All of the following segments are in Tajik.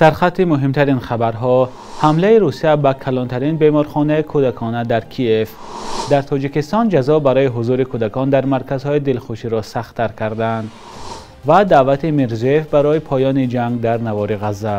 Сархати муҳимтарин хабарҳо: ҳамлаи Русия ба калонтарин беморхонаи кӯдакона дар Киев. Дар Тоҷикистон ҷазо барои ҳузури кӯдакон дар марказҳои дилхуширо сахттар карданд ва даъвати Мирзиёев барои поёни ҷанг дар навори Ғазза.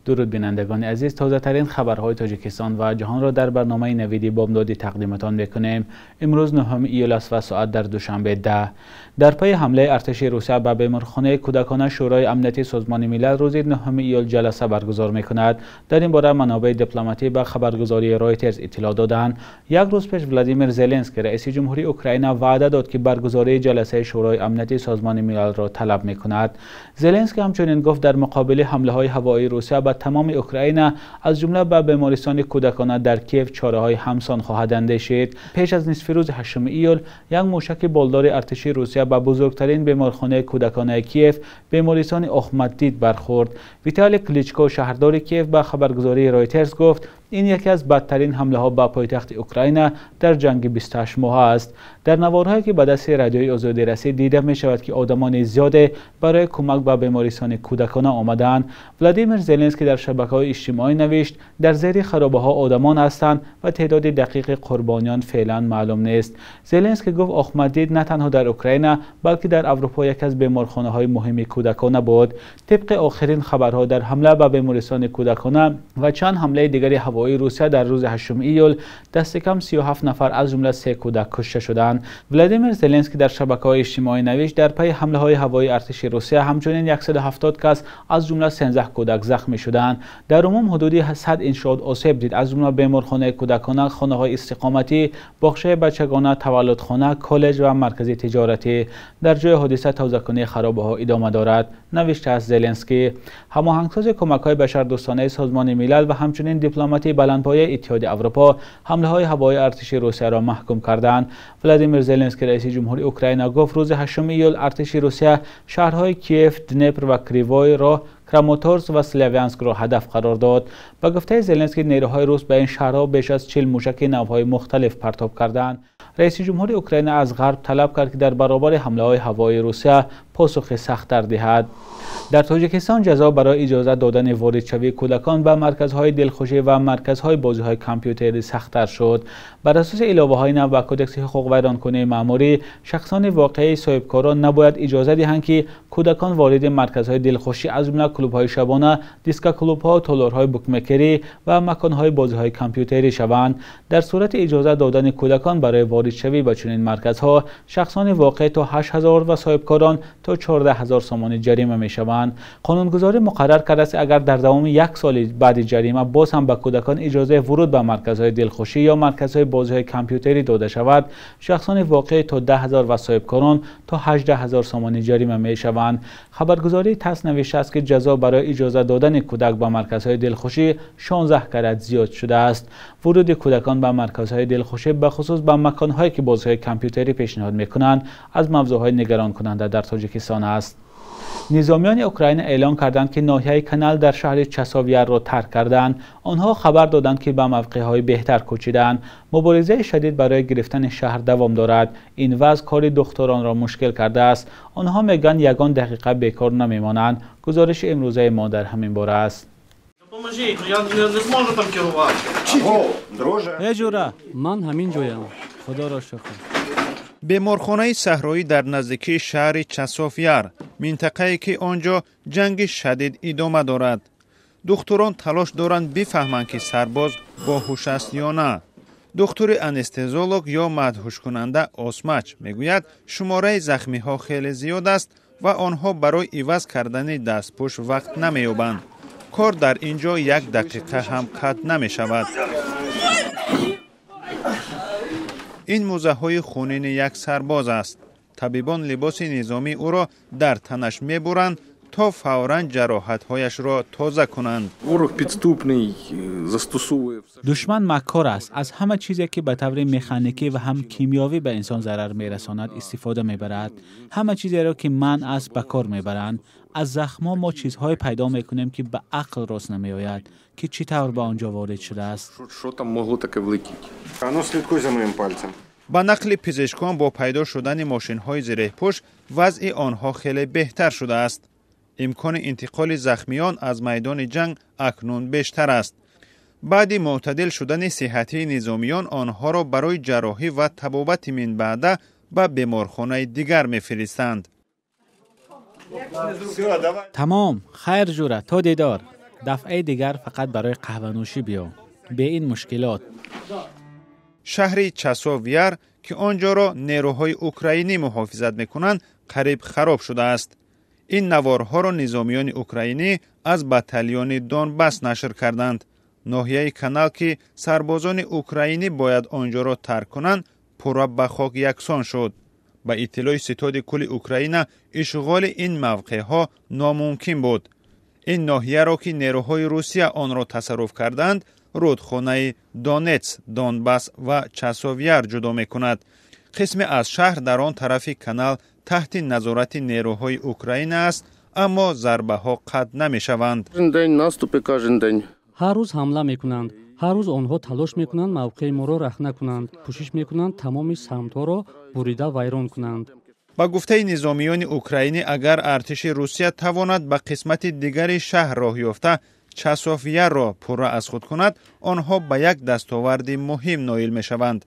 Дуруд бинандагони азиз, тозатарин хабарҳои Тоҷикистон ва ҷаҳонро дар барномаи навиди бомдодӣ тақдиматон мекунем. Имрӯз 9 июл аст ва соат дар Душанбе 10. Дар пайи ҳамлаи артиши Русия ба беморхонаи кӯдакона Шӯрои амнияти Созмони Милал рӯзи 9 июл ҷаласа баргузор мекунад. Дар ин бора манобеи дипломатӣ ба хабаргузории Ройтерс иттилоъ доданд. Як рӯз пеш Владимир Зеленский, раиси ҷумҳурии Украина, ваъда дод, ки баргузории ҷаласаи Шӯрои амнияти Созмони Милалро талаб мекунад. Зеленский ҳамчунин гуфт, дар муқобили ҳамлаҳои ҳавоии Русия ба тамоми Украина, аз ҷумла ба бемористони кӯдакона дар Киев, чораҳои ҳамсон хоҳад андешид. Пеш аз нисфи рӯзи 8 июл як мушаки болдори артиши Русия ба бузургтарин беморхонаи кӯдаконаи Киев, бемористони Охматдит бархӯрд. Виталий Кличко, шаҳрдори Киев, ба хабаргузории Ройтерс гуфт, ин яке аз бадтарин ҳамлаҳо ба пойтахти Украина дар ҷанги 28 моҳа аст. Дар наворҳое, ки ба дасти Радиои Озодӣ расид, дида мешавад, ки одамони зиёде барои кӯмак ба бемористони кӯдакона омадаанд. Владимир Зеленский дар шабакаҳои иҷтимоӣ навишт, дар зери харобаҳо одамон ҳастанд ва теъдоди дақиқи қурбониён феълан маълум нест. Зеленский гуфт, Охматдит на танҳо дар Украина, балки дар Аврупо яке аз беморхонаҳои муҳими кӯдакона буд. Тибқи охирин хабарҳо, дар ҳамла ба бемористони кӯдакона ва чанд ҳамлаи дигари ҳавоии Русия дар рӯзи 8 июл дасти кам 37 нафар, аз ҷумла 3 кӯдак, кушта шуданд. Владимир Зеленский дар шабакаҳои иҷтимоӣ навишт, дар пайи ҳамлаҳои ҳавоии артиши Русия ҳамчунин 170 кас, аз ҷумла 13 кӯдак, захмӣ шуданд. Дар умум ҳудуди 100 иншоот осеб дид, аз ҷумла беморхонаи кӯдакона, хонаҳои истиқоматӣ, боғчаи бачагона, таваллудхона, коллеҷ ва маркази тиҷоратӣ. Дар ҷои ҳодиса тозакунии харобаҳо идома дорад, навиштааст Зеленский. Ҳамоҳангсози кӯмакҳои башардӯстонаи Созмони Милал ва ҳамчунин дипломатии баландпояи Иттиҳоди Аврупо ҳамлаҳои ҳавоии артиши Русияро маҳкум карданд. Владимир Зеленский, раиси ҷумҳури Украина, гуфт, рӯзи 8 июл артиши Русия шаҳрҳои Киев, Днепр ва Кривой Рог, Краматорск ва Славянскро ҳадаф қарор дод. Ба гуфтаи Зеленский, нерӯҳои рус ба ин шаҳрҳо беш аз 40 мушаки навъҳои мухталиф партоб карданд. Раиси ҷумҳури Украина аз ғарб талаб кард, ки дар баробари ҳамлаҳои ҳавоии Русия посухи сахттар диҳад. Дар Тоҷикистон ҷазо барои иҷозат додани воридшавии кӯдакон ба марказҳои дилхушӣ ва марказҳои бозиҳои компютерӣ сахттар шуд. Бар асоси иловаҳои нав ба Кодекси ҳуқуқвайронкунии маъмурӣ, шахсони воқеии соҳибкорон набояд иҷоза диҳанд, ки кӯдакон вориди марказҳои дилхушӣ, аз ҷумла клубҳои шабона, дискоклубҳо, толорҳои букмекерӣ ва маконҳои бозиҳои компютерӣ шаванд. Дар сурати иҷозат додани кӯдакон барои воридшавӣ ба чунин марказҳо, шахсони воқеӣ то 8000 ва соҳибкорон то 14000 сомонӣ ҷарима мешаванд. Қонунгузорӣ муқаррар кардааст, агар дар давоми як соли баъди ҷарима боз ҳам ба кӯдакон иҷозаи вуруд ба марказҳои дилхушӣ ё марказҳои бозиҳои компютерӣ дода шавад, шахсони воқеӣ то 10000 ва соҳибкорон то 18000 сомонӣ ҷарима мешаванд. Хабаргузории ТАСС навиштааст, ки ҷазо барои иҷоза додани кӯдак ба марказҳои дилхушӣ 16 карат зиёд шудааст. Вуруди кӯдакон ба марказҳои дилхушӣ, бахусус ба маконҳое, ки бозиҳои компютерӣ пешниҳод мекунанд, аз мавзӯъҳои нигаронкунанда дар Тоҷикистон аст. Низомиёни Украина эълон карданд, ки ноҳияи Канал дар шаҳри Часовярро тарк карданд. Онҳо хабар доданд, ки ба мавқеъҳои беҳтар кӯчиданд. Муборизаи шадид барои гирифтани шаҳр давом дорад. Ин вазъ кори духтуронро мушкил кардааст. Онҳо мегӯянд, ягон дақиқа бекор намемонанд. Гузориши имрӯзаи мо дар ҳамин бора аст. Ман ҳамин ҷоям. Худоро шукр. Беморхонаи саҳроӣ дар наздикии шаҳри Часовяр, минтақае, ки он ҷо ҷанги шадид идома дорад. Духтурон талош доранд бифаҳманд, ки сарбоз боҳуш аст ё на. Духтури анестезиолог ё мадҳушкунанда Осмач мегӯяд, шумораи захмиҳо хеле зиёд аст ва онҳо барои иваз кардани дастпӯш вақт намеёбанд. Кор дар ин ҷо як дақиқа ҳам қатъ намешавад. Ин мӯзаҳои хунини як сарбоз аст. Табибон либоси низомии ӯро дар танаш мебуранд, то фавран ҷароҳатҳояшро тоза кунанд. Душман маккор аст. Аз ҳама чизе, ки ба таври механикӣ ва ҳам кимиёвӣ ба инсон зарар мерасонад, истифода мебарад. Ҳама чизеро, ки манъ аст, ба кор мебаранд. Аз захмҳо мо чизҳое пайдо мекунем, ки ба ақл рост намеояд, ки чӣ тавр ба он ҷо ворид шудааст. Ба нақли пизишкон, бо пайдо шудани мошинҳои зиреҳпӯш вазъи онҳо хеле беҳтар шудааст. Имкони интиқоли захмиён аз майдони ҷанг акнун бештар аст. Баъди мӯътадил шудани сиҳатии низомиён онҳоро барои ҷарроҳӣ ва табобати минбаъда ба беморхонаи дигар мефиристанд. Тамом, хайр Ҷура, то дидор. Дафъаи дигар фақат барои қаҳванӯшӣ биё. Бе ин мушкилот. Шаҳри Часов Яр, ки он ҷоро нерӯҳои украинӣ муҳофизат мекунанд, қариб хароб шудааст. Ин наворҳоро низомиёни украинӣ аз батальони Донбасс нашр карданд. Ноҳияи Канал, ки сарбозони украинӣ бояд он ҷоро тарк кунанд, пурра ба хок яксон шуд. Ба иттилои ситоди кулли Украина, ишғоли ин мавқеъҳо номумкин буд. Ин ноҳияро, ки нерӯҳои Русия онро тасарруф карданд, рудхонаи Донец, Донбасс ва Часов Яр ҷудо мекунад. Қисме аз шаҳр дар он тарафи канал таҳти назорати нерӯҳои Украина аст, аммо зарбаҳо қатъ намешаванд. Ҳар рӯз ҳамла мекунанд. Ҳар рӯз онҳо талош мекунанд мавқеи моро рахна кунанд, кӯшиш мекунанд тамоми самтҳоро бурида вайрон кунанд. Ба гуфтаи низомиёни украинӣ, агар артиши Русия тавонад ба қисмати дигари шаҳр роҳ ёфта Часов Ярро пурра аз худ кунад, онҳо ба як дастоварди муҳим ноил мешаванд.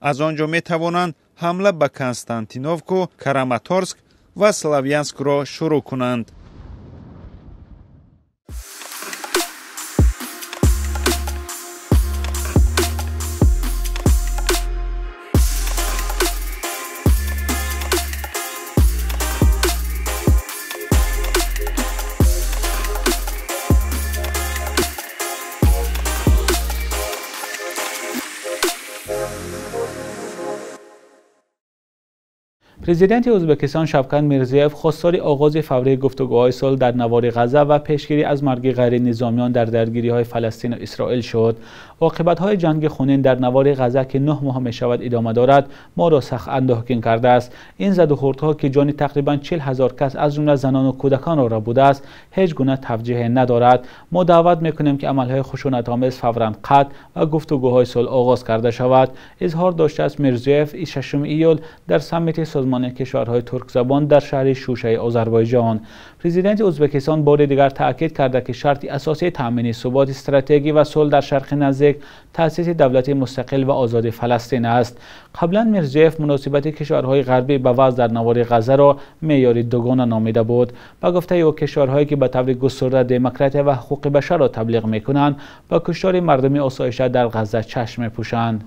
Аз он ҷо метавонанд ҳамла ба Константиновку, Караматорск ва Славянскро шурӯъ кунанд. Президенти Ӯзбекистон Шавкат Мирзиёев хостори оғози фаврии гуфтугӯҳои сулҳ дар навори Ғазза ва пешгирӣ аз марги ғайринизомиён дар даргириҳои Фаластин ва Исроил шуд. Оқибатҳои ҷанги хунин дар навори Ғазза, ки 9 моҳ мешавад идома дорад, моро сахт андӯҳгин кардааст. Ин задухӯрдҳо, ки ҷони тақрибан 40 ҳазор кас аз ҷумла занону кӯдаконро рабудааст, ҳеҷ гуна тавҷиҳе надорад. Мо даъват мекунем, ки амалҳои хушунатомез фавран қатъ ва гуфтугӯҳои сулҳ оғоз карда шавад, изҳор доштааст Мирзиёев 6 июл дар саммити созмони кишварҳои туркзабон дар шаҳри Шушаи Озарбойҷон. Президенти Ӯзбекистон бори дигар таъкид карда, ки шарти асосии таъмини суботи стратегӣ ва сулҳ дар Шарқи Наздик таъсиси давлати мустақил ва озоди Фаластин аст. Қаблан Мирзиёев муносибати кишварҳои ғарбӣ ба вазъ дар навори Ғаззаро меъёри дугона номида буд. Ба гуфтаи ӯ, кишварҳое ки ба таври густурда демократия ва ҳуқуқи башарро таблиғ мекунанд, ба куштори мардуми осоишта дар Ғазза чашм мепӯшанд.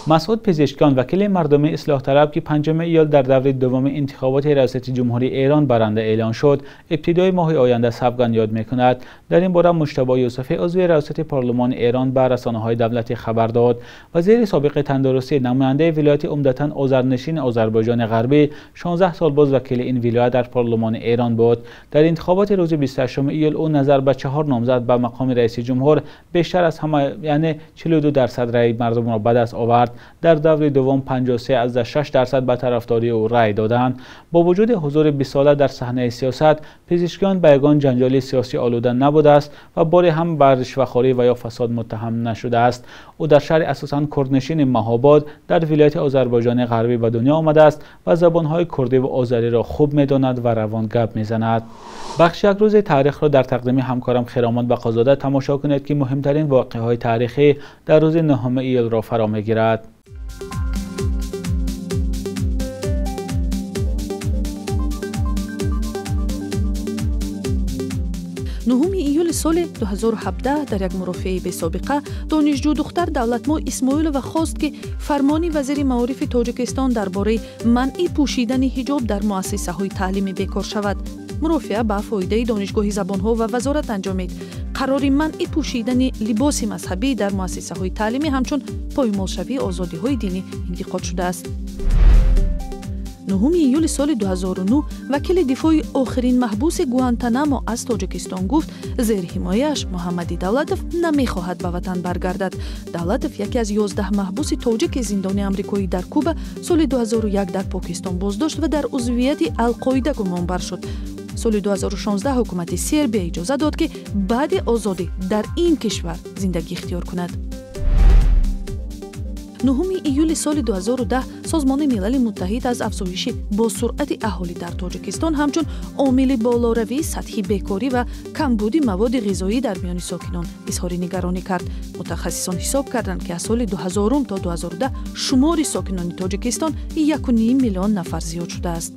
Масъуд Пизишкиён, вакили мардумии ислоҳталаб, ки 5 июл дар даври дуввуми интихоботи раёсати ҷумҳурии Эрон баранда эълон шуд, ибтидои моҳи оянда савганд ёд мекунад. Дар ин бора Муҷтабо Юсуфӣ, узви раёсати парлумони Эрон, ба расонаҳои давлатӣ хабар дод. Вазири собиқи тандурустӣ, намояндаи вилояти умдатан озарнишини Озарбойҷони Ғарбӣ, 16 сол боз вакили ин вилоят дар парлумони Эрон буд. Дар интихоботи рӯзи 28 июл ӯ назар ба 4 номзад ба мақоми раиси ҷумҳур бештар аз ҳама, яъне 42% раи мардумро ба даст овард. Дар даври дуввум 53,6% ба тарафдории ӯ рай доданд. Бо вуҷуди ҳузури 20сола дар саҳнаи сиёсат, Пизишкиён ба ягон ҷанҷоли сиёсӣ олуда набудааст ва боре ҳам ба ришвахорӣ ва ё фасод муттаҳам нашудааст. Ӯ дар шаҳри асосан курднишини Маҳобод дар вилояти Озарбойҷони Ғарбӣ ба дунё омадааст ва забонҳои курдӣ ва озариро хуб медонад ва равон гап мезанад. Бахши як рӯзи таърихро дар тақдими ҳамкорам Хиромон Бақозода тамошо кунед, ки муҳимтарин воқеаҳои таърихӣ дар рӯзи 9 июлро фаро мегирад. 9 июли соли 2017 дар як мурофиаи бесобиқа донишҷӯ духтар Давлатмо Исмоилова хост, ки фармони вазири маорифи Тоҷикистон дар бораи манъи пӯшидани ҳиҷоб дар муассисаҳои таълимӣ бекор шавад. Мурофиа ба фоидаи Донишгоҳи забонҳо ва вазорат анҷомид. Қарори манъи пӯшидани либоси мазҳабӣ дар муассисаҳои таълимӣ ҳамчун поймолшавии озодиҳои динӣ интиқод шудааст. 9 июли соли 2009 вакили дифои охирин маҳбуси Гуантанамо аз Тоҷикистон гуфт, зерҳимояаш Муҳаммади Давлатов намехоҳад ба ватан баргардад. Давлатов яке аз 11 маҳбуси тоҷики зиндони амрикоӣ дар Куба соли 2001 дар Покистон боздошт ва дар узвияти Алқоида гумонбар шуд. Соли 2016 ҳукумати Сербия иҷоза дод, ки баъди озодӣ дар ин кишвар зиндагӣ ихтиёр кунад. 9 июли соли 2010 Созмони Милали Муттаҳид аз афзоиши босуръати аҳолӣ дар Тоҷикистон ҳамчун омили болоравии сатҳи бекорӣ ва камбуди маводи ғизоӣ дар миёни сокинон изҳори нигаронӣ кард. Мутахассисон ҳисоб карданд, ки аз соли 2000 то 2010 шумори сокинони Тоҷикистон 1,5 миллион нафар зиёд шудааст.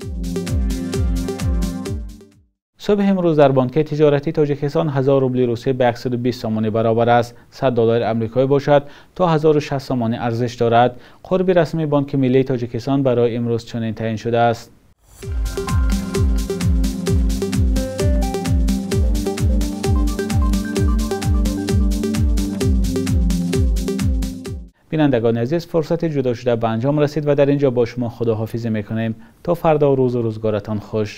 Субҳи имрӯз дар бонки тиҷоратии Тоҷикистон 1000 рубли русӣ ба 120 сомонӣ баробар аст. 100 доллари амрикоӣ бошад то 1060 сомонӣ арзиш дорад. Қурби расмии Бонки миллии Тоҷикистон барои имрӯз чунин таъин шудааст. Бинандагони азиз, фурсати ҷудо шуда ба анҷом расид ва дар ин ҷо бо шумо худоҳофизӣ мекунем. То фардо рӯзу рӯзгоратон хуш.